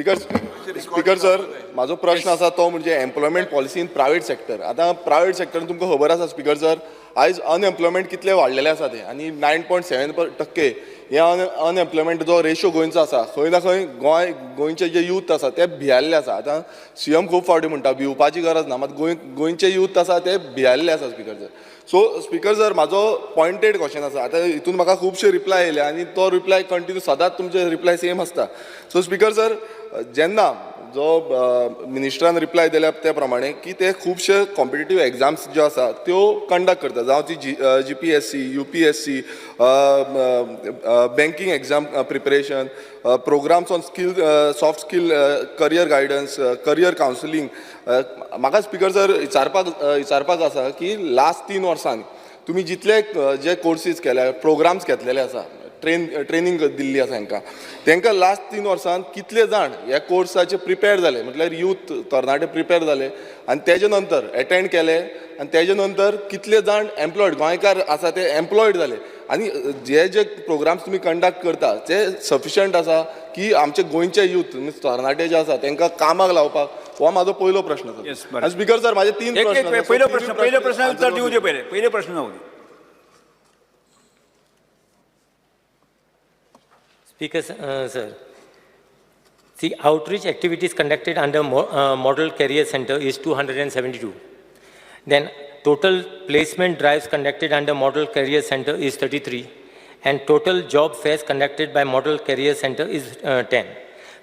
Speaker speaker sir, म्हाजो प्रश्न आसा तो म्हणजे employment policy in private sector. आतां प्रायवेट सेक्टर तुमकां खबर आसा स्पीकर सर, आयज अनएम्प्लॉयमेंट कितले वाडलेले आसा ते आनी 9.7% हे अनएम्प्लॉयमेंट जो रेशो गोंयचो आसा, खंय ना खंय गोंय गोंयचे जे यूथ आसा ते भियाल्ले आसा. आतां सीएम खूब फावटी म्हणटा भिवपाची गरज ना, मात गोंय गोंयचे यूथ आसा ते भियाल्ले आसा speaker sir. So speaker sir, म्हाजो पॉयंटेड क्वेश्चन आसा. आतां हितून म्हाका खुबशे रिप्लाय येयले आनी तो रिप्लाय कंटिन्यू सदांच तुमचे रिप्लाय सेम आसता. सो स्पीकर सर, जेन्ना जो मिनिस्टरान रिप्लाय दिल्या त्या प्रमाणे की ते खुबशे कॉम्पिटेटीव एग्जाम्स ज्यो आसा त्यो कंडक्ट करता, जावं ती GPSC, UPSC, banking exam preparation, programs on skill, soft skill, career guidance, career counselling. म्हाका स्पीकर सर विचारपाक आसा की लास्ट 3 वर्सान तुमी जितले जे कोर्सीस केल्या, प्रोग्राम्स घेतलेले आसा, ट्रेनींग दिल्ली आसा हांकां, तांकां लास्ट 3 वर्सान कितले जाण ह्या कोर्साचे प्रिपेर जाले, म्हटल्यार यूथ तरणाटे प्रिपेर जाले आनी तेजे नंतर एटेंड केले आनी तेजे नंतर कितले जाण एम्प्लॉयड गोंयकार आसा ते एम्प्लॉयड जाले आनी जे जे प्रोग्राम्स तुमी कंडक्ट करता ते सफिशंट आसा की आमचे गोंयचे यूथ मिन्स तरणाटे जे आसा तांकां कामाक लावपाक? हो म्हाजो पयलो प्रश्न आसा. Yes, बरें. आनी स्पीकर सर, म्हाजे तीन एक प्रश्न एक आसा. So, पयलो तिनूय प्रश्न, पयलो प्रश्न answer उत्तर दिवचे पयले, पयले प्रश्न जावं दी. Speaker, sir, the outreach activities conducted under Model Career Center is 272. Then total placement drives conducted under Model Career Center is 33, and total job fairs conducted by Model Career Center is 10.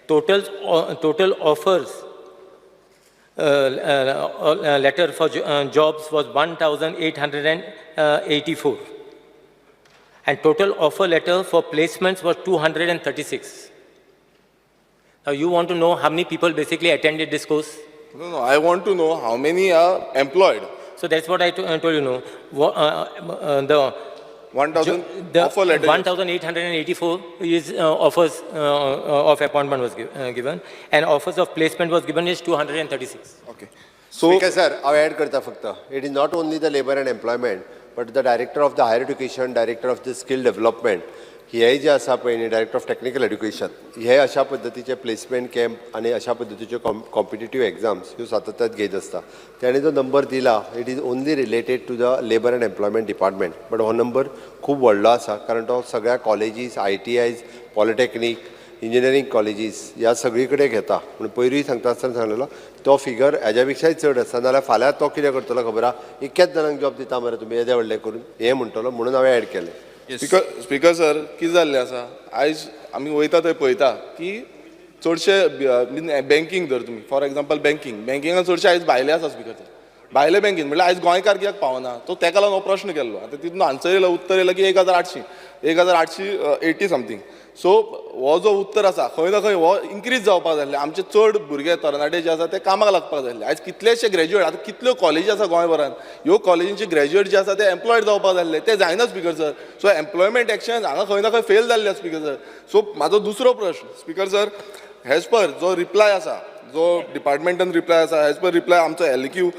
Total offers letter for jobs was 1,884. And total offer letter for placements was 236. Now you want to know how many people basically attended this course? No, I want to know how many are employed. So that's what I told you, no. The 1,000 the offer letter. 1,884 is offers of appointment was given, and offers of placement was given is 236. Okay. So, speaker sir, हांव add करता फक्त, it is not only the labour and employment but the director of the higher education, director of the skill development, हे जे आसा पळय न्ही, director of technical education, हे अशा पद्दतीचे प्लेसमेंट कॅम्प आनी अशा पद्दतीच्यो कॉम्पिटेटीव एग्जाम्स ह्यो सातत्यात घेत आसता. ताणें जो नंबर दिला, it is only related to the labour and employment department, but हो नंबर खूब व्हडलो आसा, कारण तो सगळ्या colleges, ITIs, polytechnic, engineering colleges ह्या सगळी कडेन घेता. पूण पयरूय सांगता आसतना सांगलेलो, तो फिगर हेज्या पेक्षाय चड आसा. नाल्यार फाल्यां तो कितें करतलो खबर आहा, इतक्याच जाणांक जॉब दिता मरे तुमी येदे व्हडले करून हें म्हणटलो, म्हणून हांवें एड केलें. स्पीकर स्पीकर सर, कितें जाल्लें आसा, आयज आमी वयता थंय पळयता की चडशे बँकींग धर तुमी, फॉर एग्जाम्पल बँकींग, बँकिंगान चडशे आयज भायले आसा स्पीकर सर. भायले बँकीन म्हणल्यार आयज गोंयकार कित्याक पावना? तो तेका लागून हो प्रश्न केल्लो. आतां तितून आन्सर येयलो, उत्तर येयलें की 1800, 1880 समथींग. सो हो जो उत्तर आसा, खंय ना खंय हो इन्क्रीज जावपाक जाय आसले. आमचे चड भुरगे तरणाटे जे आसा ते कामाक लागपाक जाय आसले. आयज कितलेशे ग्रॅज्युएट, आतां कितल्यो कॉलेजी आसा गोंयभरान, ह्यो कॉलेजींचे ग्रॅज्युएट जे आसा ते एम्प्लॉयड जावपाक जाय आसले, ते जायना speaker sir. So employment exchange हांगा खंय ना खंय फेल जाल्ले आसा स्पीकर सर. सो म्हाजो दुसरो प्रश्न स्पीकर सर, एज पर जो रिप्लाय आसा, जो डिपार्टमेंटान रिप्लाय आसा, एज पर रिप्लाय आमचो एल क्यू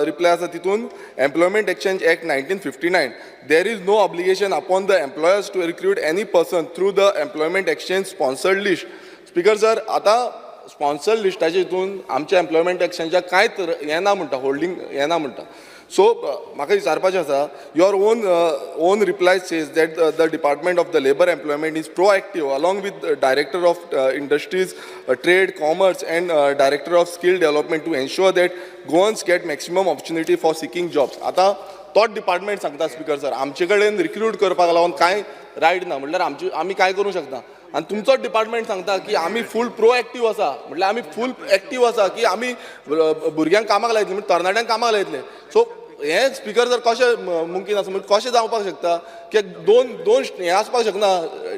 रिप्लाय आसा, तितून Employment Exchange Act 1959, there is no obligation upon the employers to recruit any person through the employment exchange sponsored list. Speaker sir, आतां sponsored लिस्टाच्या हितून आमच्या employment एक्सचेंजाक कांयच येना म्हणटा, होल्डींग येना म्हणटा. सो म्हाका विचारपाचें आसा, your own reply says that the Department of the Labour Employment is proactive along with Director of Industries, Trade, Commerce and Director of Skill Development to ensure that Goans get maximum opportunity for seeking jobs. आतां तोच department सांगता speaker sir, आमचे कडेन recruit करपाक लागून कांय right ना, म्हणल्यार आमची आमी काय करूंक शकता? आनी तुमचोच डिपार्टमेंट सांगता की आमी फूल प्रोएक्टीव आसा, म्हटल्यार आमी फूल एक्टीव आसा की आमी भुरग्यांक कामाक लायतले, म्हणजे तरणाट्यांक कामाक लायतले. सो हें स्पीकर सर कशें मुमकीन आसा? म्हणजे कशें जावपाक शकता की दोन दोन हें आसपाक शकना?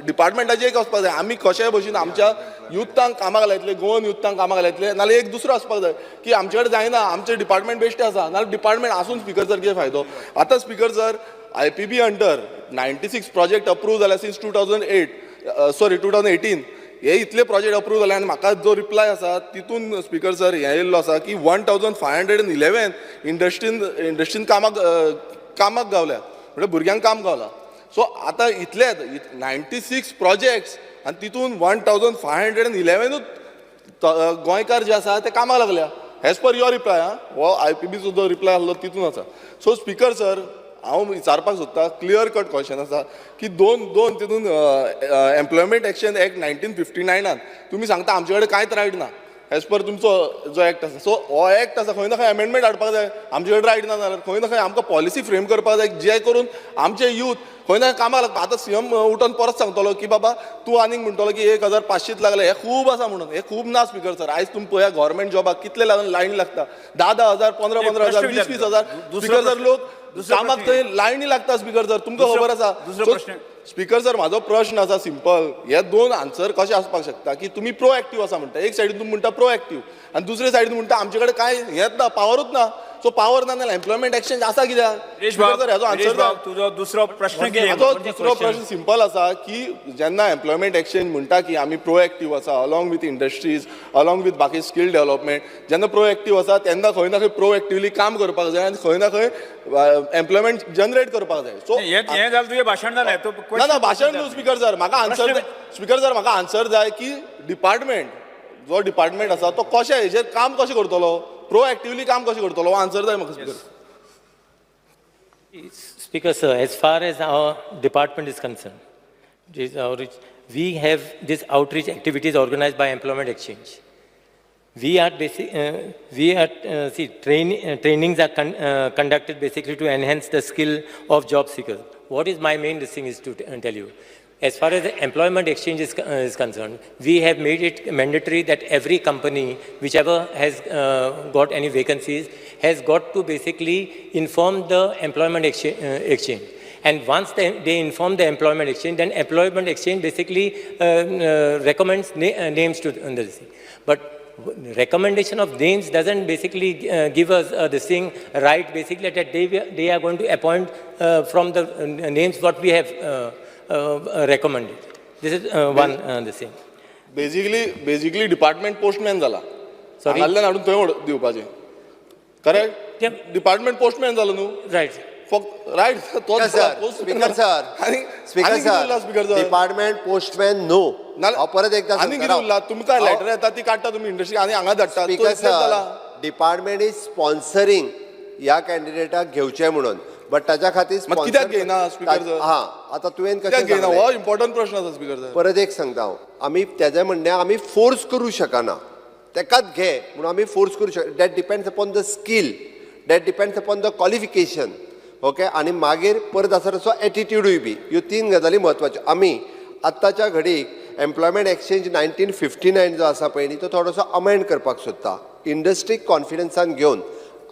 डिपार्टमेंटाचें एक आसपाक जाय, आमी कशेय भशेन आमच्या युथांक कामाक लायतले, गोवन युथांक कामाक लायतले, नाल्यार एक दुसरो आसपाक जाय की आमचे कडेन जायना, आमचें डिपार्टमेंट बेश्टें आसा. नाल्यार डिपार्टमेंट आसून स्पीकर सर कितें फायदो? आतां speaker sir, IPB under 96 project approve जाल्या since 2008, sorry, 2018. हे इतले प्रोजेक्ट अप्रूव जाले आनी म्हाका जो रिप्लाय आसा तितून स्पीकर सर हें येयल्लो आसा की 1511 इंडस्ट्रीन कामाक गावल्या, म्हणजे भुरग्यांक काम गावला. सो आतां इतलेच 96 प्रोजेक्ट्स आनी तितून 1511ूच गोंयकार जे आसा ते कामाक लागल्या. As per your reply. आं, हो आयपीबीचो जो रिप्लाय आसलो तितून आसा. सो स्पीकर सर, हांव विचारपाक सोदता, क्लियर कट क्वेश्चन आसा की दोन दोन तितून एम्प्लॉयमेंट एक्सचेंज एक्ट 1959नान तुमी सांगता आमचे कडेन कांयच रायट ना, एज पर तुमचो जो एक्ट आसा. सो हो एक्ट आसा, खंय ना खंय अमेंडमेंट हाडपाक जाय. आमचे कडेन रायट ना जाल्यार खंय ना खंय आमकां पॉलिसी फ्रेम करपाक जाय, जे करून आमचे यूथ खंय ना खंय कामाक लागता. आतां सीएम उठोन परत सांगतलो की बाबा तूं आनीक म्हणटलो की 1500 लागले, हे खूब आसा म्हणून. हे खूब ना स्पीकर सर. आयज तुमी पळया, गव्हर्मेंट जॉबाक कितले लागून लायन लागता, धा धा हजार, पंदरा पंदरा हजार, प्रश्न वीस वीस हजार. दुसरो स्पीकर सर, प्रश्न- लोक दुसरो कामाक प्रश्न. थंय लायनी लागता स्पीकर सर, तुमकां खबर आसा. दुसरो So, प्रश्न. स्पीकर सर, म्हाजो प्रश्न आसा सिंपल. हे दोन आन्सर कशे आसपाक शकता की तुमी प्रो एक्टीव आसा म्हणटा, एक सायडीन तुमी म्हणटा प्रो एक्टीव आनी दुसरे सायडीन म्हणटा आमचे कडेन कांय हेंच ना, पावरूच ना. सो पावर ना जाल्यार एम्प्लॉयमेंट एक्सचेंज आसा कित्याक? विरेश स्पीकर बाब, सर, हेजो विरेश आन्सर. बाब, तुजो दुसरो प्रश्न कितें? म्हाजो दुसरो प्रश्न सिंपल आसा की जेन्ना एम्प्लॉयमेंट एक्सचेंज म्हणटा की आमी प्रो एक्टीव आसा along with industries, along with बाकी स्कील डेव्हलपमेंट, जेन्ना प्रो एक्टीव आसा तेन्ना खंय ना खंय प्रो एक्टिवली काम करपाक जाय आनी खंय ना खंय एम्प्लॉयमेंट जनरेट करपाक जाय. सो हे हें जालें, तुजें भाशण जालें. तूं ना ना, भाशण न्हू स्पीकर सर, म्हाका आन्सर. प्रश्न- स्पीकर सर, म्हाका आन्सर जाय की डिपार्टमेंट जो डिपार्टमेंट आसा तो कशें हेजेर काम कशें करतलो, प्रो एक्टिवली काम कशें करतलो, हो आन्सर जाय म्हाका speaker. Speaker, sir, as far as our department is concerned, this outreach, we have this outreach activities organized by Employment Exchange. We are basic, we are, see, trainings are conducted basically to enhance the skill of job seekers. What is my main thing is to tell you. As far as the employment exchange is concerned, we have made it mandatory that every company, whichever has got any vacancies, has got to basically inform the employment exchange. And once they inform the employment exchange, then employment exchange basically recommends names to the thing. But recommendation of names doesn't basically give us this thing right, basically that they are going to appoint from the names what we have recommended. This is one this thing. Basically department postman जाला. Sorry? हांगासल्यान हाडून थंय दिवपाचें, correct? Department postman जालो न्हू. Right. फक्त right तो sir, speaker sir, आनी स्पीकर आनी कितें उरला speaker sir, sir? Department postman न्हू. हांव परत एकदा आनी कितें उरला? तुमकां लेटर येता ती काडटा तुमी इंडस्ट्री आनी हांगा धाडटा. स्पीकर तो इतलेंच जाला. सर, डिपार्टमेंट is sponsoring ह्या कॅन्डिडेटाक घेवचें म्हणून, बट ताच्या खातीर मग कित्याक घेयना, स्पीकर सर? हा, आतां तुवें कित्याक कशें घेयना? सांगलें? हो इम्पॉर्टंट प्रश्न आसा स्पीकर सर. परत एक सांगता हांव, आमी तेजें म्हणणें आमी फोर्स करूं शकना, तेकाच घे म्हणून आमी फोर्स करूं शकना. That depends upon the skill, that depends upon the qualification, okay? आनी मागीर परत आसा तसो एटिट्यूडूय बी. ह्यो तीन गजाली म्हत्वाच्यो. आमी आत्ताच्या घडीक एम्प्लॉयमेंट एक्सचेंज 1959 जो आसा पळय न्ही, तो थोडोसो अमेंड करपाक सोदता, इंडस्ट्रीक कॉन्फिडन्सान घेवन.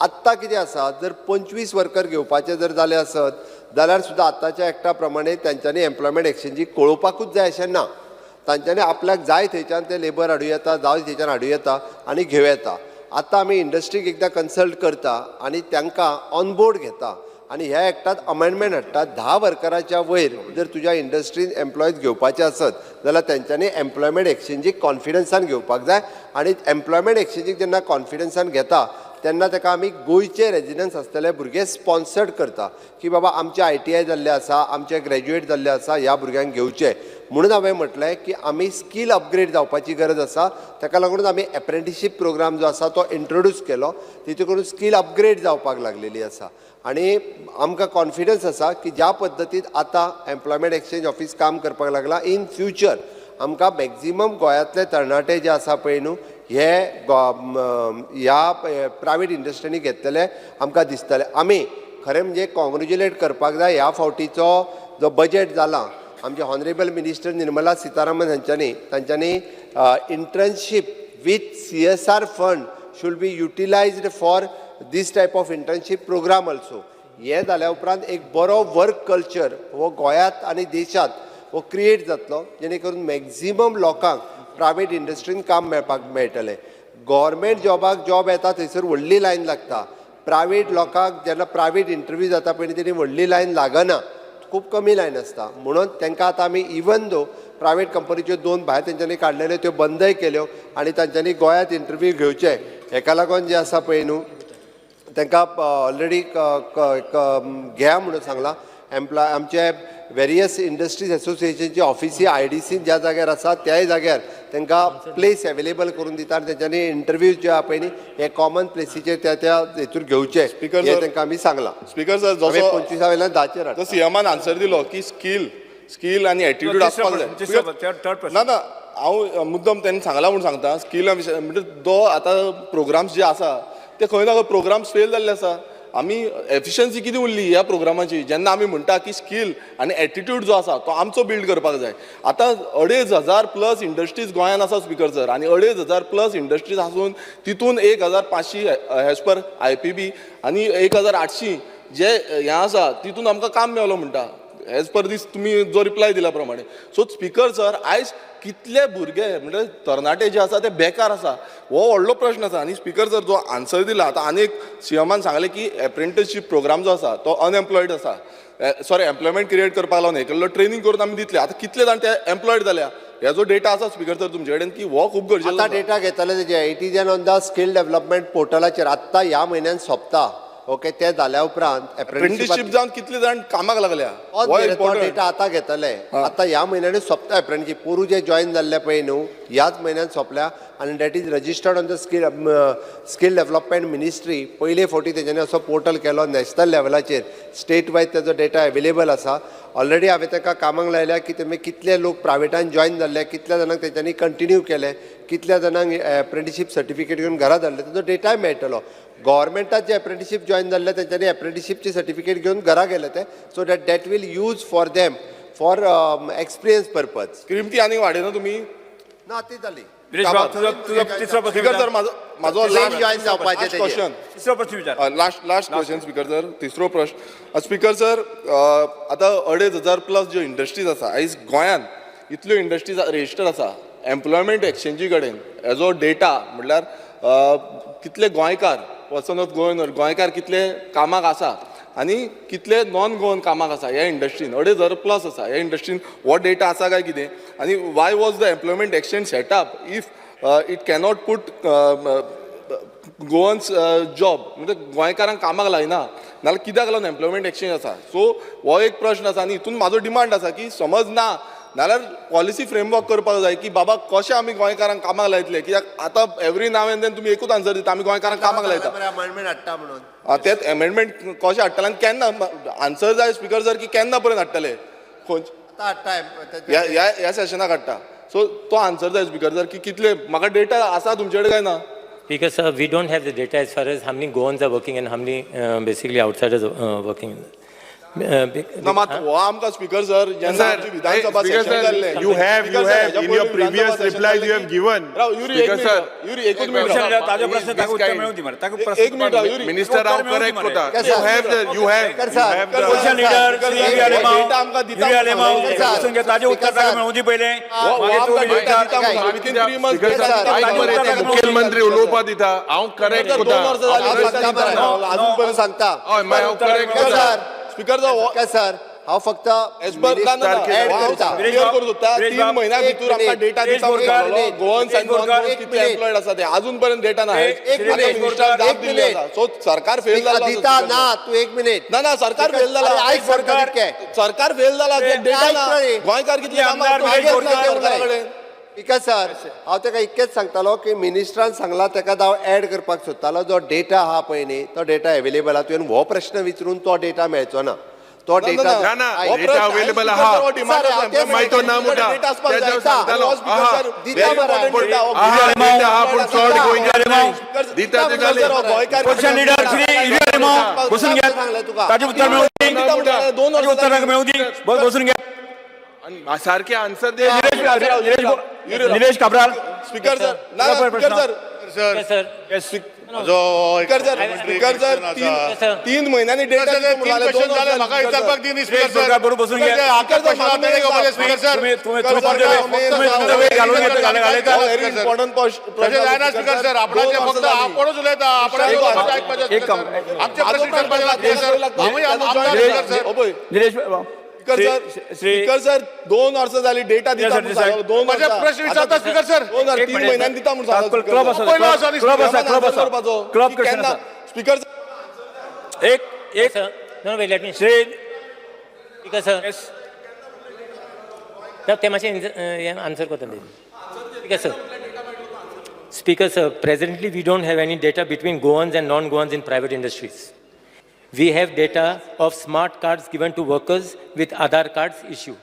आत्तां कितें आसा, जर 25 वर्कर घेवपाचे जर जाले आसत जाल्यार सुद्दां आत्ताच्या एक्टा प्रमाणे तेंच्यांनी एम्प्लॉयमेंट एक्सचेंजीक कळोवपाकूच जाय अशें ना. तांच्यांनी आपल्याक जाय थंयच्यान ते लेबर हाडूं येता, जाय थंयच्यान हाडूं येता आनी घेवं येता. आतां आमी इंडस्ट्रीक एकदां कन्सल्ट करता आनी तांकां ऑन बोर्ड घेता आनी ह्या एक्टात अमेंडमेंट हाडटा. 10 वर्कराच्या वयर जर तुज्या इंडस्ट्रीन एम्प्लॉयज घेवपाचे आसत जाल्यार तेंच्यांनी एम्प्लॉयमेंट एक्सचेंजीक कॉन्फिडन्सान घेवपाक जाय. आनी एम्प्लॉयमेंट एक्सचेंजीक जेन्ना कॉन्फिडन्सान घेता तेन्ना ताका आमी गोंयचे रेजिडन्स आसतले भुरगे स्पॉन्सर्ड करता की बाबा आमचे आयटीआय जाल्ले आसा, आमचे ग्रॅज्युएट जाल्ले आसा, ह्या भुरग्यांक घेवचे म्हणून. हांवें म्हटलें की आमी स्कील अपग्रेड जावपाची गरज आसा. ताका लागूनच आमी एप्रेंटिशीप प्रोग्राम जो आसा तो इंट्रोड्यूस केलो. तितून करून स्कील अपग्रेड जावपाक लागलेली आसा आनी आमकां कॉन्फिडन्स आसा की ज्या पद्दतीन आतां एम्प्लॉयमेंट एक्सचेंज ऑफीस काम करपाक लागला, इन फ्युचर आमकां मॅक्झिमम गोंयांतले तरणाटे जे आसा पळय न्हू, हे ह्या प्रायवेट इंडस्ट्रीनी घेतलेले आमकां दिसतले. आमी खरें म्हणजे कॉंग्रेच्युलेट करपाक जाय, ह्या फावटीचो जो बजेट जाला, आमचे हॉनरेबल मिनिस्टर निर्मला सीतारामन हांच्यांनी तांच्यांनी internship with CSR fund should be utilised for this type of internship programme also. हें जाल्या उपरांत एक बरो वर्क कल्चर हो गोंयांत आनी देशांत हो क्रिएट जातलो, जेणे करून मॅक्झिमम लोकांक प्रायवेट इंडस्ट्रीन काम मेळपाक मेळटलें. गव्हर्मेंट जॉबाक जॉब येता थंयसर व्हडली लायन लागता. प्रायवेट लोकांक जेन्ना प्रायवेट इंटरव्यू जाता पळय तेणी व्हडली लायन लागना, खूब कमी लायन आसता. म्हणून तांकां आतां आमी इवन दो प्रायवेट कंपनीच्यो दोन भायर तेंच्यांनी काडलेल्यो त्यो बंदय केल्यो आनी तांच्यांनी गोंयांत इंटरव्यू घेवचे हेका लागून जे आसा पळय न्हू, तांकां ऑलरेडी घेया म्हणून सांगलां. एम्प्लॉय आमचे वेरियस इंडस्ट्रीज एसोसिएशनची ऑफिसी आयडीसीन ज्या जाग्यार आसा त्याय जाग्यार तांकां प्लेस एवेलेबल करून दिता आनी तेंच्यांनी इंटरव्यूज जे आहा पळय न्ही हे कॉमन प्लेसीचेर त्या त्या हेतूर घेवचे Speaker हे sir, तांकां आमी सांगलां. स्पीकर सर, आमी जसो 25 वयल्यान 10चेर हाडटा. जो सीएमान आन्सर दिलो की स्कील स्कील आनी एटिट्यूड तिसरो आसपाक प्रश्न, तिसरो जाय. थर्ड प्रश्न. ना ना, हांव मुद्दम तेणी सांगला म्हूण सांगता. स्कील म्हणजे जो आतां प्रोग्राम्स जे आसा ते खंय ना खंय प्रोग्राम्स फेल जाल्ले आसा. आमी एफिशन्सी कितें उरली ह्या प्रोग्रामाची, जेन्ना आमी म्हणटा की स्कील आनी एटिट्यूड जो आसा तो आमचो बिल्ड करपाक जाय. आतां 2500 प्लस इंडस्ट्रीज गोंयान आसा स्पीकर सर, आनी 2500 प्लस इंडस्ट्रीज आसून तितून 1500 एज पर आयपीबी आनी 1800 जे हें आसा तितून आमकां काम मेवलो म्हणटा, एज पर दीस तुमी जो रिप्लाय दिला प्रमाणे. सो स्पीकर सर, आयज कितले भुरगे म्हणजे तरणाटे जे आसा ते बेकार आसा, हो व्हडलो प्रश्न आसा. आनी स्पीकर सर, जो आन्सर दिला आतां आनी एक सीएमान सांगलें की एप्रेंटिसशीप प्रोग्राम जो आसा तो अनएम्प्लॉयड आसा, सॉरी, एम्प्लॉयमेंट क्रिएट करपाक लागून हे केल्लो, ट्रेनींग करून आमी दितले. आतां कितले जाण ते एम्प्लॉयड जाल्या हेजो डेटा आसा स्पीकर सर तुमचे कडेन, की हो खूब गरजेचो आतां आसा. डेटा घेतले तेजे, it is on the skill development पोर्टलाचेर आत्तां ह्या म्हयन्यान सोंपता. ओके, ते जाल्या उपरांत अप्रेंटिसशीप जावन कितले जाण कामाक लागल्या हो तो इम्पॉर्टंट. डेटा आतां घेतले. आतां ह्या म्हयन्यानूच सोंपता अप्रेंटिसशीप. पोरूं जे जॉयन जाल्ले पळय न्हू, ह्याच म्हयन्यान सोंपल्या आनी that is registered on the skill development ministry. पयले फावटी तेज्यांनी असो पोर्टल केलो नॅशनल लेवलाचेर, स्टेट वायज तेजो डेटा एवेलेबल आसा. ऑलरेडी हांवें ताका कामाक लायल्या की तेमी कितले लोक प्रायवेटान जॉयन जाल्ले, कितल्या जाणांक तेंच्यांनी कंटिन्यू केले, कितल्या जाणांक एप्रेंटिशीप सर्टिफिकेट घेवन घरा धाडले, तेजो डेटाय मेळटलो. गव्हर्मेंटात जे एप्रेंटिशीप जॉयन जाल्ले तेंच्यांनी एप्रेंटिशीपची सर्टिफिकेट घेवन घरा गेले ते, so that that will use for them for experience purpose. Scheme ती आनी वाडयना तुमी. ना, ती जाली. विरेश बाब, तुजो तुजो तिसरो प्रश्न स्पीकर सर, विचार. म्हाजो Same join जावपाचें लास्ट तेजेर. क्वेश्चन. तिसरो प्रश्न विचार. Last last question speaker sir, तिसरो प्रश्न स्पीकर सर. आतां 2500 प्लस ज्यो इंडस्ट्रीज आसा आयज गोंयांत, इतल्यो इंडस्ट्रीज रजिस्टर आसा एम्प्लॉयमेंट एक्सचेंजी कडेन हेजो डेटा म्हणल्यार कितले गोंयकार, पर्सन ऑफ गोवन, गोंयकार कितले कामाक आसा आनी कितले नॉन गोवन कामाक आसा ह्या इंडस्ट्रीन, 2500 प्लस आसा ह्या इंडस्ट्रीन, हो डेटा आसा काय कितें? आनी why was the employment exchange setup if it cannot put Goans job? म्हणजे गोंयकारांक कामाक लायना नाल्यार कित्याक लागून एम्प्लॉयमेंट एक्सचेंज आसा? सो हो एक प्रश्न आसा आनी हितून म्हाजो डिमांड आसा की समज ना नाल्यार पॉलिसी फ्रेमवर्क करपाक जाय की बाबा कशें आमी गोंयकारांक कामाक लायतले, कित्याक आतां एवरी नाव एंड then तुमी एकूच आन्सर दिता, आमी गोंयकारांक कामाक लायता. अमेंडमेंट हाडटा म्हणून. तेच एमेंडमेंट कशें हाडटले आनी केन्ना, आन्सर जाय स्पीकर सर की केन्ना पर्यंत हाडटले, खंयचे आतां हाडटा. ह्या ह्या ह्या सेशनाक हाडटा? सो तो आन्सर जाय स्पीकर सर की कितले म्हाका डेटा आसा तुमचे कडेन काय ना. Because sir, we don't have the data as far as how many Goans are working and how many basically outsiders are working. ना मात हो आमकां स्पीकर सर, जेन्ना Sir, आमची विधानसभा hey, Speaker session sir, जाल्लें, you have, in your previous replies you have given. राव युरी, एक Speaker minute sir, राव. युरी, एकूच minute question राव. विचार, ताजो प्रश्न ताका उत्तर This मेळूं दी मरे. ताका एक प्रश्न मिनिट राव युरी. मिनिस्टर हांव उत्तर मेळूं दी करेक्ट मरे. कोता. Yes, You sir. have the, you have, Speaker you sir. have the. Question leader Shri Yuri Alemao. Data आमकां दिता युरी आलेमाव, म्हणून सांगता. बसून घे. ताजें उत्तर ताका मेळूं दी पयलें. हो हो मागीर तूं आमकां डेटा विचार. दिता म्हणून within 3 months Speaker data sir, दिता आयक म्हणून मरे, ते सांगता. मुखेलमंत्री उलोवपा दिता, हांव करेक्ट दोन कोता. वर्सां जालीं हांव डेटा सांगता दिता मरे. म्हणून. अजून हांव पर्यंत सांगता. हय, मागीर हांव करेक्ट स्पीकर कोता. सर, स्पीकर सर, हो स्पीकर सर, हांव फक्त एज पर ना ना ऍड करता. क्लियर करूं सोदता, विरेश तीन बाब, म्हयन्या एक भितर आमकां मिनिट. डेटा विरेश दिता म्हणून बोरकार, सांगलो. गोवन्स विरेश आनी नॉन बोरकार, गोवन्स एक कितले मिनिट. एम्प्लॉयड आसा ते अजून पर्यंत डेटा ना. एक एक आनी मिनिट. मिनिस्टरान जाप एक दिल्ली मिनिट. आसा. सो सरकार फेल जाल्लो आसा दिता स्पीकर ना सर. तूं, एक मिनिट. ना ना, सरकार फेल अरे जाला. आयक सांगता तितकें. सरकार फेल जाला, डेटा ऐक ना. रे. गोंयकार कितले आमदार कामाक विरेश लागले बोरकार. सरकारा कडेन. स्पीकर सर, हांव ताका इतकेंच सांगतालो की मिनिस्टरान सांगला ताका हांव ऍड करपाक सोदतालो. जो डेटा आहा पळय न्ही, तो डेटा एवेलेबल आहा. तुवें हो प्रश्न विचारून तो डेटा मेळचो ना, तो ना, डेटा ना, ना, ना, हो डेटा प्रश्न अवेलेबल आहे, आहा. स्पीकर सर, हो डिमांड सर, आसा. हांव तेच मागीर तो ना म्हणटा. डेटा आसपाक तेज्या जाय. सांगतालो. हो स्पीकर आहा. सर, दिता very बरं. important data. हो आहा, डेटा आहा, पूण चड गोंयकार न्हय. दिता ते स्पीकर जाले. सर, हो गोंयकार क्वेश्चन लीडर श्री युरी आलेमाव, बसून घ्या. सांगलें तुका. ताजें उत्तर मेळूं दी. दोन ताजें उत्तर ताका मेळूं दी. बसून घ्या. आनी सारके आन्सर दे. निलेश काब्राल. स्पीकर सर, ना ना, speaker sir, Yes, sir. Speaker sir, speaker sir, तीन Sir. तीन म्हयन्यांनी डेटा तीन क्वेश्चन जाले, म्हाका विचारपाक दी न्ही स्पीकर सर. बरोबर बसून घ्या. आतां क्वेश्चन आतां घेवपाचें स्पीकर सर. तुम्ही तुम्ही तुम्ही तुम्ही तुमचा वेळ घालून घेता, घालयता. व्हेरी इम्पॉर्टंट तशें जायना स्पीकर सर, आपणाचे फक्त आपणूच उलयता, आपणाचे आयकपाचें एक काम. आमचे प्रश्न विचारपाचे लागता सर. आमी आमदार speaker sir. Nilesh speaker sir, speaker sir, 2 वर्सां जाली डेटा दिता सर, म्हणून सांगलो. दोन म्हजे वर्सां. प्रश्न विचारता स्पीकर सर. दोन एक तीन मिनिट. म्हयन्यांनी दिता म्हणून सांगलो. क्लब आसा, पयलो आसा न्ही. क्लब आसा, क्लब आसा, क्लब क्वेश्चन आसा. स्पीकर एक एक Sir, no, wait, let me. Shri Speaker sir, yes. ना, ते मातशें आन्सर करता. Speaker sir. Speaker sir, presently we don't have any data between Goans and non-Goans in private industries. We have data of smart cards given to workers with Aadhaar cards issued.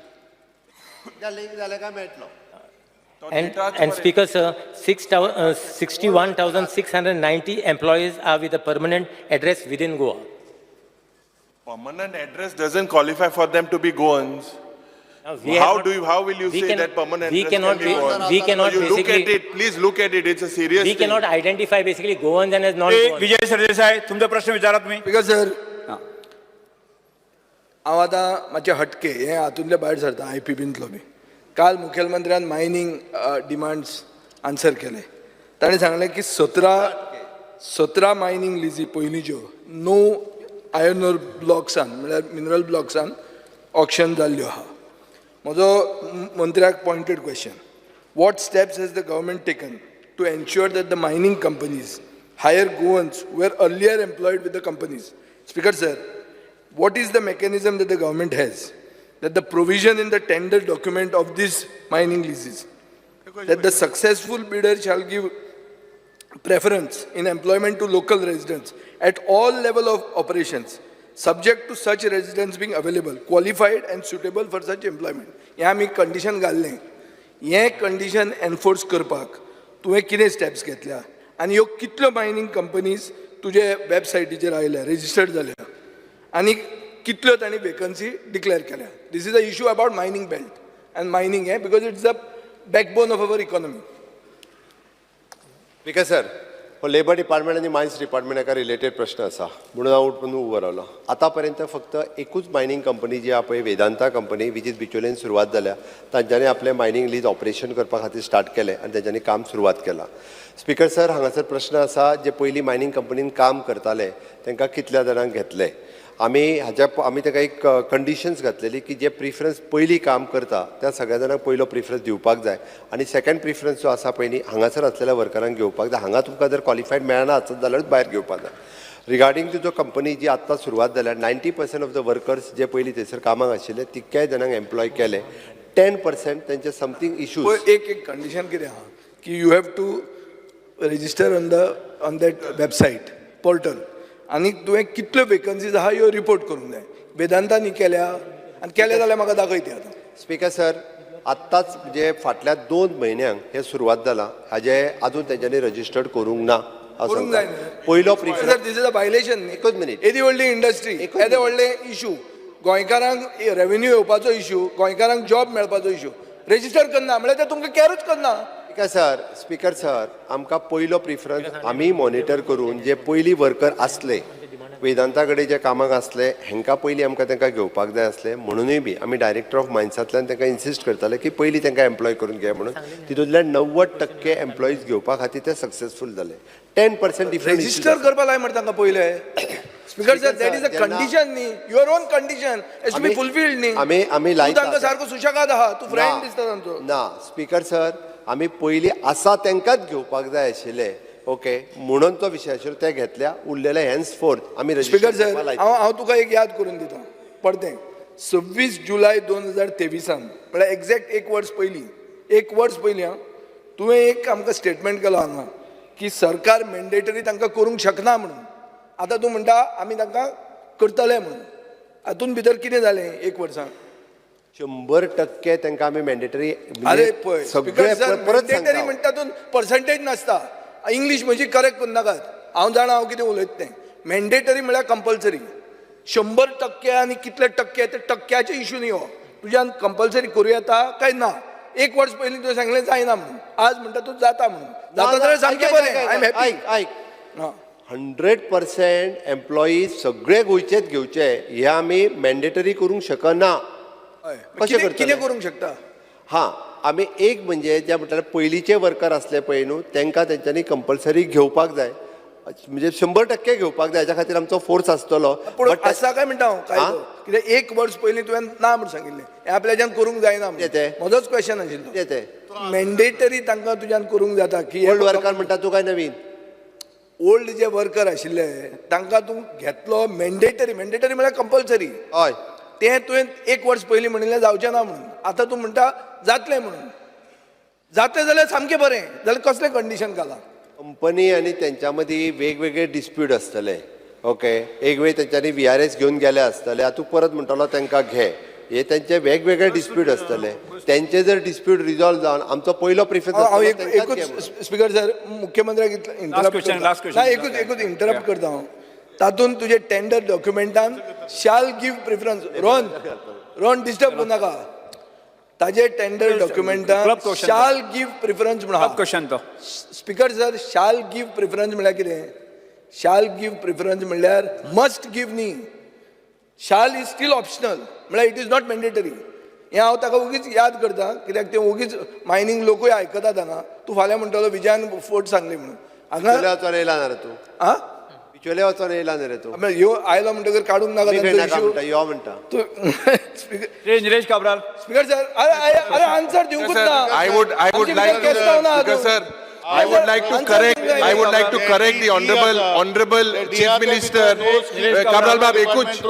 Link जालें काय मेळटलो. And Speaker sir, 61,690 employees are with a permanent address within Goa. Permanent address doesn't qualify for them to be Goans. Now, we have How not- do you, how will you we say can- that permanent we address cannot can be be- Goan? We cannot You look at basically, it, please look at it, it's a serious we thing. cannot identify basically Goans and as Shri non-Goans. Vijay Sardesai, तुमचा प्रश्न विचारा तुम्ही. Speaker sir, हांव आतां मातशें हटके हें हातूंतले भायर सरता I P बींतलो बी. काल मुखेलमंत्र्यान मायनींग डिमांड्स आन्सर केले. ताणें सांगलें की 17 मायनींग लिजी पयलींच्यो णव आयर्न ओर ब्लॉक्सान म्हळ्यार मिनरल ब्लॉक्सान ऑक्शन जाल्ल्यो आहा. म्हजो मंत्र्याक pointed question, what steps has the government taken to ensure that the mining companies hire Goans were earlier employed with the companies? Speaker sir, what is the mechanism that the government has that the provision in the tender document of these mining leases that the successful bidder shall give preference in employment to local residents at all level of operations, subject to such residents being available, qualified and suitable for such employment? हें आमी condition घाल्लें. हें condition enforce करपाक तुवें कितें steps घेतल्या आनी ह्यो कितल्यो मायनींग कंपनीज तुजे वेबसायटीचेर आयल्या, रेजिस्टर्ड जाल्या आनी कितल्यो तांणी वेकन्सी डिक्लेअर केल्या? This is a issue about mining belt and mining हें, because it's the backbone of our economy. Speaker sir, हो लेबर डिपार्टमेंट आनी मायन्स डिपार्टमेंट हाका रिलेटेड प्रश्न आसा म्हणून हांव उठून उबो रावलो. आतां पर्यंत फक्त एकूच मायनींग कंपनी जी आहा पळय, वेदांता कंपनी, which is बिचोलेन सुरवात जाल्या, तांच्यांनी आपलें मायनींग लीज ऑपरेशन करपा खातीर स्टार्ट केलें आनी तांच्यांनी काम सुरवात केलां. स्पीकर सर, हांगासर प्रश्न आसा, जे पयलीं मायनींग कंपनीन काम करताले तांकां कितल्या जाणांक घेतले? आमी हाज्या आमी ताका एक कंडिशन्स घातलेली की जे प्रिफरन्स पयलीं काम करता त्या सगळ्या जाणांक पयलो प्रिफरन्स दिवपाक जाय आनी सेकंड प्रिफरन्स जो आसा पयलीं हांगासर आसलेल्या वर्करांक घेवपाक जाय. हांगा तुमकां जर क्वॉलिफायड मेळना आसत जाल्यारूच भायर घेवपाक जाय. रिगार्डींग तुजो कंपनी जी आत्तां सुरवात जाल्या, 90% ऑफ the workers जे पयलीं थंयसर कामाक आशिल्ले तितक्याय जाणांक एम्प्लॉय केले. 10% तेंचे समथींग इशूज. पळय, एक एक कंडिशन कितें आहा की you have to register on that website portal आनी तुवें कितल्यो वेकन्सीज आहा ह्यो रिपोर्ट करूंक जाय. वेदांतानी केल्या आनी केल्या जाल्यार म्हाका दाखय ती आतां. स्पीकर सर, आत्ताच म्हणजे फाटल्या 2 म्हयन्यांक हे सुरवात जाला. हाजे अजून तेंच्यांनी रजिस्टर्ड करूंक ना हांव करूंक सांगता. जाय न्ही. पयलो sir, preference this is a violation न्ही. एकूच मिनीट. येदी व्हडली इंडस्ट्री, एकूच येदे मिनीट. व्हडले इशू, गोंयकारांक रेवेन्यू येवपाचो इशू, गोंयकारांक जॉब मेळपाचो इशू, रेजिस्टर करना म्हळ्यार ते तुमकां कॅरूच करना. स्पीकर सर, आमकां पयलो प्रिफरन्स आमी मॉनिटर करून जे पयलीं वर्कर आसले वेदांता कडेन जे कामाक आसले हेंकां पयलीं आमकां तांकां घेवपाक जाय आसले. म्हणुनूय बी आमी डायरेक्टर ऑफ मायन्सांतल्यान तांकां इन्सिस्ट करताले की पयलीं तांकां एम्प्लॉय करून घे म्हणून. तितूंतल्यान 90% एम्प्लॉईज घेवपा खातीर ते सक्सेसफूल जाले. 10% डिफरंट. रेजिस्टर करपा लाय मरे तांकां पयले. Speaker sir, that is a condition न्ही, your own condition has to be fulfilled न्ही. आमी तूं लायता. तांकां सारको सुशेगाद आहा, तूं फ्रेंड दिसता तांचो. ना स्पीकर सर, आमी पयलीं आसा तांकांच घेवपाक जाय आशिल्ले. ओके, म्हणून तो विशय आशिल्लो ते घेतल्या. उरलेले हेन्स फोर्थ आमी स्पीकर रजिस्टर सर, हांव तुका एक याद करून दिता परतें. 26 जुलय 2023 म्हळ्यार एग्जॅक्ट एक वर्स पयलीं, एक वर्स पयलीं आं, तुवें एक आमकां स्टेटमेंट केलो हांगा की सरकार मॅन्डेटरी तांकां करूंक शकना म्हणून. आतां तूं म्हणटा आमी तांकां करतले म्हणून. हातूंत भितर कितें जालें एक वर्सान? 100% तांकां आमी मॅन्डेटरी. अरे पळय सगळे स्पीकर सर, परत मॅन्डेटरी सांगता. म्हणटा तातूंत पर्संटेज नासता. इंग्लीश म्हजी करेक्ट करनाकात, हांव जाणा हांव कितें उलयता तें. मॅन्डेटरी म्हळ्यार कंपल्सरी. 100% आनी कितले टक्के ते टक्क्याचे इशू न्ही हो. तुज्यान कंपल्सरी करूं येता काय ना? एक वर्स पयलीं तुवें सांगलें जायना म्हणून, आज म्हणटा तूं जाता म्हणून. जाता जाल्यार सामकें बरें, I am happy. आयक आयक, 100% एम्प्लॉईज सगळे गोंयचेच घेवचे हे आमी मॅन्डेटरी करूंक शकना. कशें करतले? कितें करूंक शकता? हां, आमी एक म्हणजे जे म्हणटाले पयलींचे वर्कर आसले पळय न्हू, तांकां तेंच्यांनी कंपल्सरी घेवपाक जाय, म्हणजे 100% घेवपाक जाय. हाच्या खातीर आमचो फोर्स आसतलो. पूण But आसा काय म्हणटा हांव कायदो? कित्याक एक वर्स पयलीं तुवें ना म्हूण सांगिल्लें, हें आपल्याच्यान करूंक जायना म्हणून. कितें तें? म्हजोच क्वेश्चन आशिल्लो. कितें तें? मॅन्डेटरी तांकां तुज्यान करूंक जाता की ओल्ड वर्कर म्हणटा तूं काय नवीन? ओल्ड जे वर्कर आशिल्ले तांकां तूं घेतलो मॅन्डेटरी. मॅन्डेटरी म्हळ्यार कंपल्सरी. हय. तें तुवें एक वर्स पयलीं म्हणिल्लें जावचें ना म्हणून, आतां तूं म्हणटा जातलें म्हणून. जाता जाल्यार सामकें बरें, जाल्यार कसलें कंडिशन घाला? कंपनी आनी तेंच्या मदीं वेगवेगळे डिस्प्यूट आसतले, ओके. एक वेळ तेंच्यांनी VRS घेवन गेले आसतले, आतां तूं परत म्हणटलो तांकां घे, हे तेंचे वेगवेगळे डिस्प्यूट आसतले. तेंचे जर डिस्प्यूट रिजॉल्व जावन आमचो पयलो प्रिफरन्स हांव आसतलो एक तेंकांच घे म्हणून. एकूच, स्पीकर सर, मुख्यमंत्र्याक इतलें इंटरप्ट question, करता. last question. ना, एकूच इंटरप्ट करता हांव. तातूंत तुजे टेंडर डॉक्युमेंटान शाल give preference. Rohan, Rohan, disturb करूं नाका. ताजे टेंडर डॉक्युमेंटान Club question. शाल गिव प्रिफरन्स म्हणून आहा. क्वेश्चन तो. Speaker sir, shall give preference म्हणल्यार कितें? शाल गिव प्रिफरन्स म्हणल्यार मस्ट गिव न्ही. शाल is still optional, म्हळ्यार it is not mandatory. हें हांव ताका ओगीच याद करता, कित्याक ते ओगीच मायनींग लोकूय आयकतात हांगा. तूं फाल्यां म्हणटलो विजयान फोट सांगली म्हणून हांगा. बिचोले वचोन येयला ना रे तूं? आं? बिचोले वचोन येयला न्ही रे तूं? म्हळ्यार ह्यो आयलो म्हणटकीर काडूंक नाका तुमी खंय तांचो नाका इशू. म्हणटा, यो म्हणटा. तूं speaker Shri Nilesh Cabral. Speaker sir, अरे अरे अरे, आन्सर दिवंकूच ना. I would आमचे like भितर केस्तांव ना Speaker अजून. sir, I would like to Answer correct, दिवंक जाय. I would like to correct the honorable Chief Minister, Cabral Bab, एकूच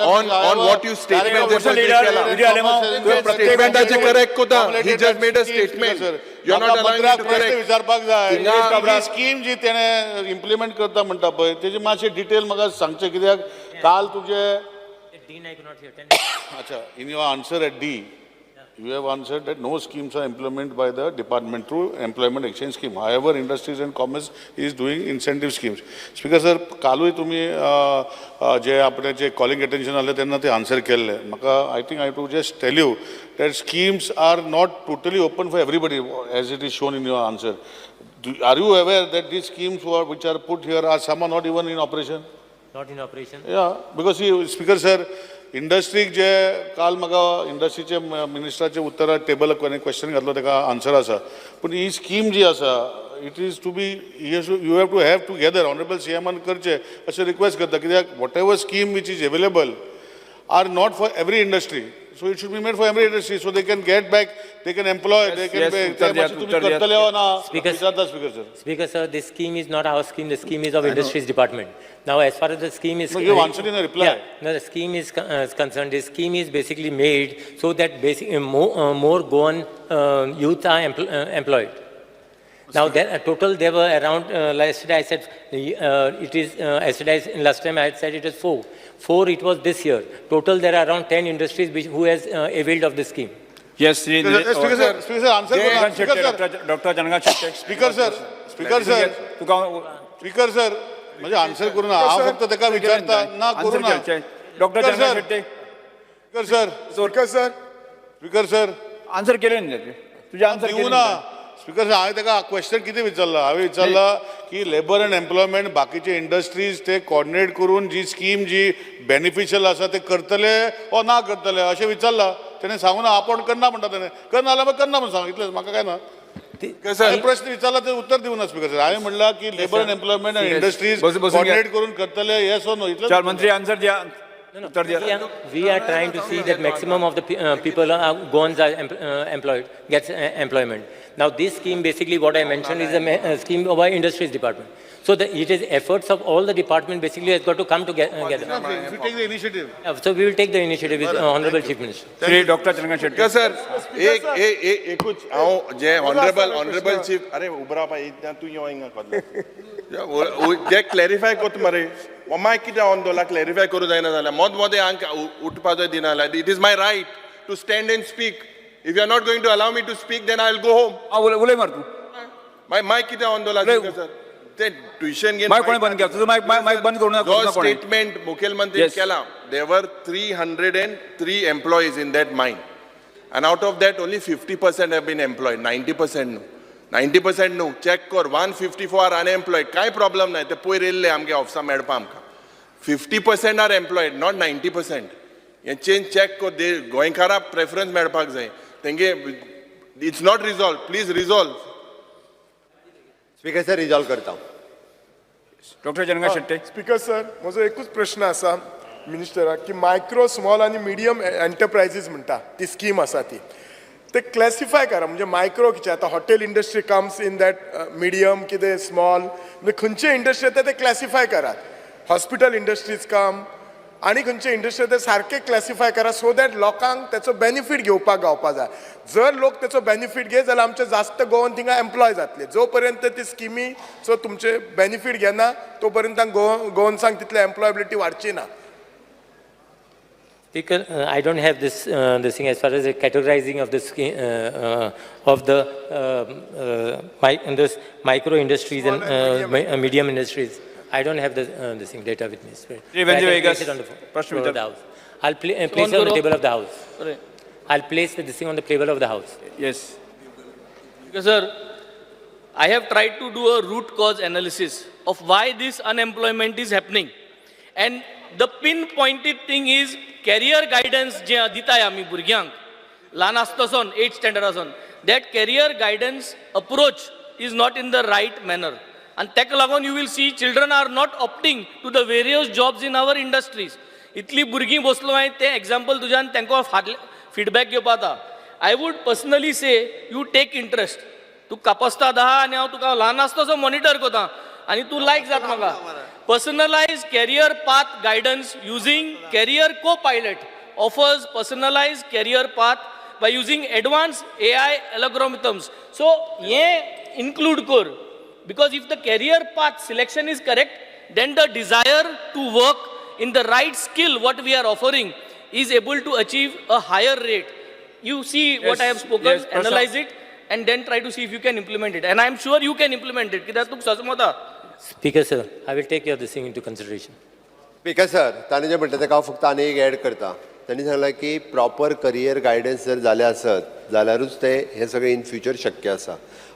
on what you statement J Opposition leader, Vijay Alemao, तुवें प्रत्येक स्टेटमेंटाचे करेक्ट कोता. He just made a statement. You are not allowing me to correct. विचारपाक जाय, थिंगा- ही scheme जी तेणे implement करता म्हणटा पळय, तेजी मातशी डिटेल म्हाका सांगचें, कित्याक काल तुजे Dean, I could not hear. Ten. अच्छा, in your answer at D, you have answered that no schemes are implemented by the department through employment exchange scheme. However, Industries and Commerce is doing incentive schemes. Speaker sir, कालूय तुमी जे आपले जे calling attention आसलें तेन्ना ते answer केल्ले. म्हाका I think I to just tell you that schemes are not totally open for everybody as it is shown in your answer. Are you aware that these schemes which are put here are some are not even in operation? Not in operation. Yeah, because see, Speaker sir, इंडस्ट्रीक जे काल म्हाका इंडस्ट्रीचे मिनिस्टराचे Uttara table question घातलो, ताका answer आसा. पूण ही scheme जी आसा, it is to be, you have to have together honourable सीएमान करचें अशें रिक्वेस्ट करता, कित्याक whatever scheme which is available are not for every industry. So it should be made for every industry, so they can get back, they can employ, they can Yes, उत्तर दियात, तुमी उत्तर दियात. करतले वा ना Speaker- विचारता speaker sir. Speaker sir, this scheme is not our scheme, the scheme is of Industries Department. Now, as far as the scheme is... No, you have answered in a reply. Yeah, no, the scheme is concerned, the scheme is basically made so that more Goan youth are employed. Now, there, total, there were around, yesterday I said, it is, yesterday, last time I had said it was 4. 4 it was this year. Total, there are around 10 industries which, who has availed of this scheme. Yes, Shri Speaker sir, speaker sir, answer Jangan speaker Shetty, sir. Doctor Jangan Shetty. Speaker sir, speaker sir. तुका speaker sir, म्हणजे answer करू ना. हांव फक्त ताका विचारता ना, करू ना. Doctor Speaker Jangan sir. Shetty. Speaker sir. Speaker sir. Speaker sir. Answer केले न्ही ताचे, तुजें आन्सर दिवं केलें ना. न्ही. स्पीकर सर, हांवें ताका क्वेश्चन कितें विचारला? हांवें विचारला की लेबर अँड एम्प्लॉयमेंट बाकीचे इंडस्ट्रीज ते कॉर्डिनेट करून जी स्कीम जी बेनिफिशियल आसा ते करतले ओ ना करतले अशें विचारला. तेणें सांगू ना, आपोण करना म्हणटा. तेणें करना जाल्यार मागीर करना म्हणून सांग, इतलें, म्हाका काय ना. हांवें प्रश्न विचारला ते उत्तर दिवं ना स्पीकर सर. हांवें म्हणलां की लेबर अँड एम्प्लॉयमेंट आनी इंडस्ट्रीज बसून- बसून घ्या. कॉर्डिनेट करून करतले, येस ओ नो, इतलें. चल मंत्री, आन्सर दिया, उत्तर दिया. We are trying to see that maximum of the people are Goans are employed, gets employment. Now this scheme, basically what I mentioned is a scheme of our industries department. So it is efforts of all the department basically has got to come together. If you take the initiative. So we will take the initiative with Honorable Chief Minister. Shri doctor Chandan Shetty. Speaker sir, एक एक एक एकूच हांव जे honourable chief, अरे उबो रावपा येतना तूं यो हिंगा कोदले जे क्लॅरिफाय कोत मरे. मायक कितें ऑन दवरला? क्लॅरिफाय करूं जायना जाल्यार मोद मोदें हांक उठपा जाय दिना जाल्यार. It is my right to stand and speak. If you are not going to allow me to speak, then I will go home. हा, उलय उलय मर तूं. माय मायक कितें ऑन दवरला? उलय. स्पीकर सर, ते ट्युशन घेवन मायक कोणें बंद केला? तुजो मायक बंद करूं ना, जो करूं ना कोणें? स्टेटमेंट मुखेलमंत्री केला, there were 303 employees in that mine, and out of that only 50% have been employed, 90% न्हू, 90% न्हू. चॅक कर, 154 are unemployed. कांय प्रॉब्लम ना, ते पयर येयल्ले आमगे ऑफिसा मेळपा आमकां. 50% are employed, not 90%. हें चेंज चॅक कर. दे गोंयकाराक प्रेफरन्स मेळपाक जाय तेंगे. It's not resolve, please resolve. Speaker sir, resolve करता. डॉक्टर जनगा शेट्टी. स्पीकर सर, म्हजो एकूच प्रश्न आसा मिनिस्टराक की मायक्रो, स्मॉल आनी मिडियम एंटरप्रायजीस म्हणटा ती स्कीम आसा ती ते क्लॅसिफाय करा. म्हणजे मायक्रो कितें आतां hotel industry comes in that medium, कितें स्मॉल, म्हणजे खंयचे इंडस्ट्री येता ते क्लॅसिफाय करात. हॉस्पिटल इंडस्ट्रीज काम आनी खंयचे इंडस्ट्री ते सारके क्लॅसिफाय करा सो that लोकांक तेचो बेनिफीट घेवपाक गावपा जाय. जर लोक तेचो बेनिफीट घेत जाल्यार आमचे जास्त गोवन थिंगा एम्प्लॉय जातले. जो पर्यंत ती स्किमीचो तुमचे बेनिफीट घेना तो पर्यंत गोवन्सांक तितले एम्प्लॉयबिलिटी वाडची ना. Speaker, I don't have this this thing as far as the categorizing of the scheme, of the this micro industries and medium industries. I don't have the this thing data with me. Sir. Shri But I Venzy can place Vegas, it on the प्रश्न floor of विचार. the house. I'll place it on the table of the house. I'll place this thing on the table of the house. Yes. Sir, I have tried to do a root cause analysis of why this unemployment is happening. And the pinpointed thing is career guidance जे दिताय आमी भुरग्यांक ल्हान आसतसून eight standard आसून, that career guidance approach is not in the right manner. आनी ताका लागून you will see children are not opting to the various jobs in our industries. इतली भुरगीं बसलो हांवें तें एग्जाम्पल तुज्यान तांकां फाटलें फिडबॅक घेवपा जाता. I would personally say you take interest. तूं कापस्ताद आहा आनी हांव तुका ल्हान आसता तसो मॉनिटर करता आनी तूं लायक जाता म्हाका. Personalize career path guidance using career co pilot offers personalize career path by using advance AI algorithms. So हें इन्क्लूड कर, because if the career path selection is correct, then the desire to work in the right skill what we are offering is able to achieve a higher rate. You see what I have spoken, yes, Prashant. Analyze it and then try to see if you can implement it. And I am sure you can implement it. कित्याक तुका सजमता. Speaker, sir, I will take your this thing into consideration. Speaker sir, ताणें जें म्हणटा तेका हांव फक्त आनी एक एड करता. तांणी सांगलां की प्रॉपर करियर गायडन्स जर जालें आसत जाल्यारूच तें हें सगळें इन फ्युचर शक्य आसा.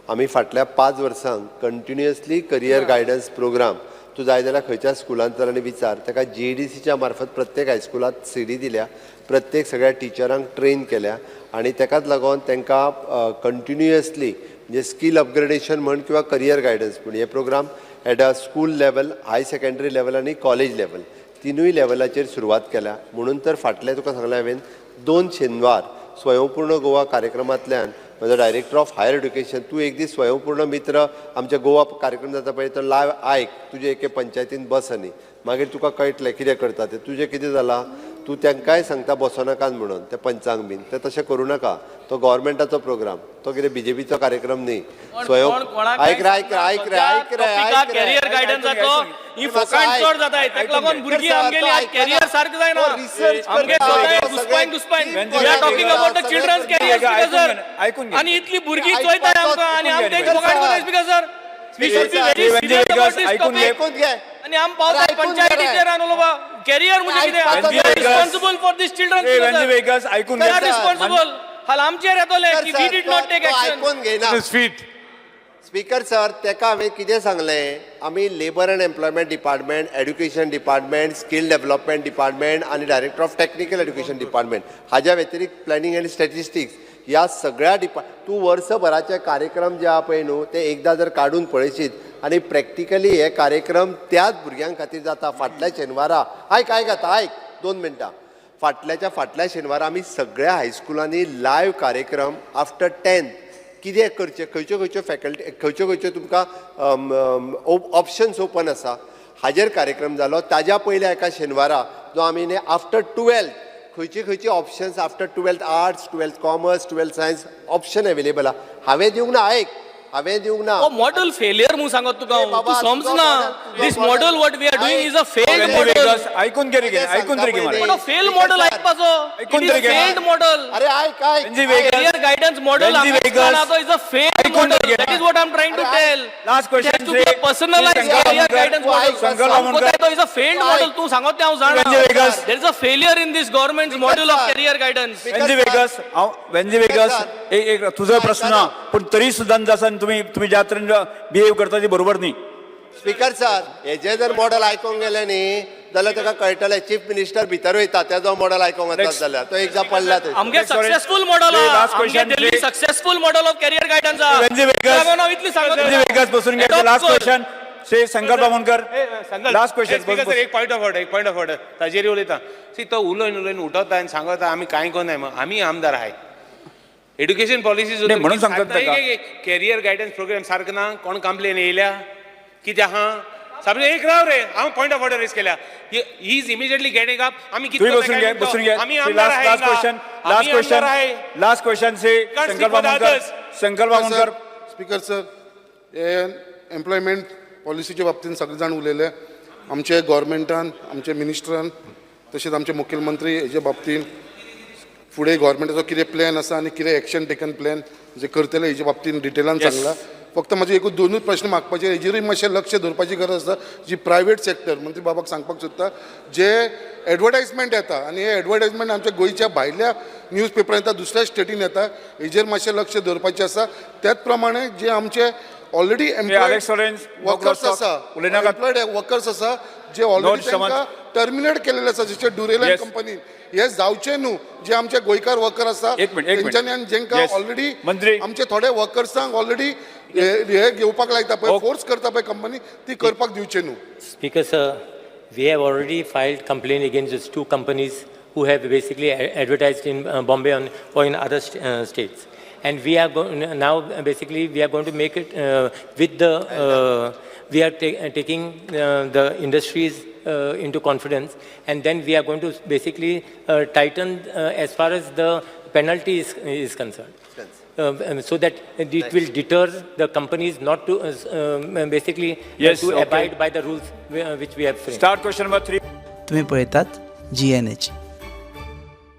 आमी फाटल्या 5 वर्सांक कंटिन्युअसली करियर गायडन्स प्रोग्राम तूं जाय जाल्यार खंयच्या स्कुलांत चल आनी विचार, ताका जीईडीसीच्या मार्फत प्रत्येक हायस्कुलांत सीडी दिल्या, प्रत्येक सगळ्या टिचरांक ट्रेन केल्या आनी ताकाच लागून तांकां कंटिन्युअसली म्हणजे स्कील अपग्रेडेशन म्हण किंवा करियर गायडन्स म्हण हे program at a school level, high secondary level आनी कॉलेज लेवल तिनूय लेवलाचेर सुरवात केल्या. म्हणून तर फाटले तुका सांगलें हांवें 2 शेनवार स्वयंपूर्ण गोवा कार्यक्रमांतल्यान म्हजो डायरेक्टर ऑफ हायर एड्युकेशन, तूं एक दीस स्वयंपूर्ण मित्र आमच्या गोवा कार्यक्रम जाता पळय तो लायव आयक, तुजे एके पंचायतीन बस आनी मागीर तुका कळटलें कितें करता तें. तुजें कितें जालां तूं तांकांय सांगता बसोनाकात म्हणून त्या पंचांक बीन, तें तशें करूं नाका. तो गव्हर्मेंटाचो प्रोग्राम, तो कितें बीजेपीचो कार्यक्रम न्ही. स्वयं ऐक रे ऐक रे ऐक रे ऐक रे ऐक रे कॅरियर गायडन्साचो ही फोकाण चड जाताय, ताका लागून भुरगीं आमगेली आज कॅरियर सारकें जायना. आमगे स्वता घुसपायन घुसपायन. We are talking about the children's career, speaker sir. आनी इतली भुरगीं चोयताय आमकां आनी आम तेंची फोकाण करताय, speaker sir. We should be very serious about this topic. आनी आम पावतात पंचायतीचेर आनी उलोवपा कॅरियर म्हणजे कितें. We are responsible for this children. ऐकून we are responsible. हाल आमचेर येतले की we did not take action. आयकून घेयना. स्पीकर सर, तेका हांवें कितें सांगलें, आमी labour and employment department, education department, skill development department आनी director of technical education department हाज्या व्यतिरिक्त प्लॅनिंग आनी स्टॅटिस्टिक्स ह्या सगळ्या तूं वर्सभराचे कार्यक्रम जे आहा पळय न्हू ते एकदां जर काडून पळयशीत आनी प्रॅक्टिकली हे कार्यक्रम त्याच भुरग्यां खातीर जाता. फाटल्या शेनवारा आयक आयक आतां आयक 2 मिनटां, फाटल्याच्या फाटल्या शेनवारा आमी सगळ्या हायस्कुलांनी लायव्ह कार्यक्रम आफ्टर 10th कितें करचें, खंयच्यो खंयच्यो फॅकल्टी, खंयच्यो खंयच्यो तुमकां ऑप्शन्स ओपन आसा हाजेर कार्यक्रम जालो. ताज्या पयल्या एका शेनवारा जो आमी न्ही आफ्टर 12th खंयची खंयची options after 12th arts, 12th commerce, 12th science option available आहा. हांवें दिवंक ना, आयक, हांवें दिवंक ना. मॉडल फेलियर म्हणून सांगत तुका हांव, तूं समजना. This model what we are doing is a failed model. ऐकून घे रे, ऐकून तरी घे. पण फेल मॉडल ऐकपाचो, it is failed model. अरे ऐक ऐक, career guidance model is a failed model. That is what I am trying to tell. Last question, to be a personalize career guidance model. तो is a failed model. तूं सांगत तें हांव जाणा. There is a failure in this government model of career guidance. Venzy Vegas, हांव वेन्जी vagus एक एक तुजो प्रश्न ना, पूण तरी सुद्दां आसा तुमी तुमी ज्या तरेन बिहेव करता ती बरोबर न्ही. स्पीकर सर, हेजे जर मॉडल आयकूंक गेले न्ही जाल्यार ताका कळटलें चीफ मिनिस्टर भितर वयता. तेजो मॉडल आयकूंक वतात जाल्यार तो एकदां पडला थंय. आमगे सक्सेसफूल मॉडल आहा, आमगे successful model of career guidance आहा. वेन्जी वेगस, वेन्जी वेगस बसून घे. Last question Shri Shankar Bamonkar. Last question. Speaker sir, एक पॉयंट ऑफ ऑर्डर, एक पॉयंट ऑफ ऑर्डर ताजेर उलयता. सी तो उलोवन उलोवन उठवता आनी सांगता आमी कांय करनाय. आमी आमदार आहाय. एड्युकेशन पॉलिसी म्हणून सांगतात कॅरियर गायडन्स प्रोग्राम सारको ना. कोण कंप्लेन येयल्या कितें आहा सामकें एक राव रे, हांव पॉयंट ऑफ ऑर्डर रेज केल्या. He is immediately getting up. आमी तुम्ही कितको बसून घे, बसून घे. आमी आमदार लास्ट आहे लास्ट क्वेश्चन, लास्ट आमी क्वेश्चन, आमदार आहे. Last question Se Can't speak Sankalp for the Amonkar. others. Sankalp Amonkar. Speaker sir, हे एम्प्लॉयमेंट पॉलिसीच्या बाबतीन सगळे जाण उलयले. आमचे गोवोरमेंटान, आमचे मिनिस्टरान, तशेंच आमचे मुखेलमंत्री हेजे बाबतीन फुडें गोवोरमेंटाचो कितें प्लॅन आसा आनी कितें एक्शन टेकन प्लॅन जे करतले हेजे बाबतीन डिटेलान सांगला. फक्त म्हाजे एकूच दोनूच प्रश्न मागपाचे. हेजेरूय मातशें लक्ष दवरपाची गरज आसा. जी प्रायवेट सेक्टर, मंत्री बाबाक सांगपाक सोदता, जे एडवर्टायजमेंट येता आनी हे एडवर्टायजमेंट आमच्या गोंयच्या भायल्या न्यूज पेपरान येता, दुसऱ्या स्टेटीन येता, हेजेर मातशें लक्ष दवरपाचें आसा. त्याच प्रमाणे जे आमचे already Alex Lawrence, no workers cross talk. आसा, उलयनाकात. एम्प्लॉयड वर्कर्स आसा, जे ऑलरेडी समज. तांकां टर्मिनेट केलेले आसा, जशे ड्युरेलन कंपनीन, हे जावचे न्हू. जे आमचे गोंयकार वर्कर आसा एक मिनिट, एक मिनिट. तेंच्यांनी आनी जेंकां ऑलरेडी मंत्री. आमचे थोडे वर्कर्सांक ऑलरेडी हे घेवपाक लायता पळय, फोर्स करता पळय कंपनी, ती करपाक दिवचे न्हू. Speaker sir, we have already filed complaint against these two companies who have basically advertised in Bombay or in other states. And we are now basically we are going to make it with the, we are taking the industries into confidence, and then we are going to basically tighten as far as the penalty is concerned. So that it will deter the companies not to basically to abide by the rules which we have framed. Start question number 3. तुम्ही पळयतात GNH.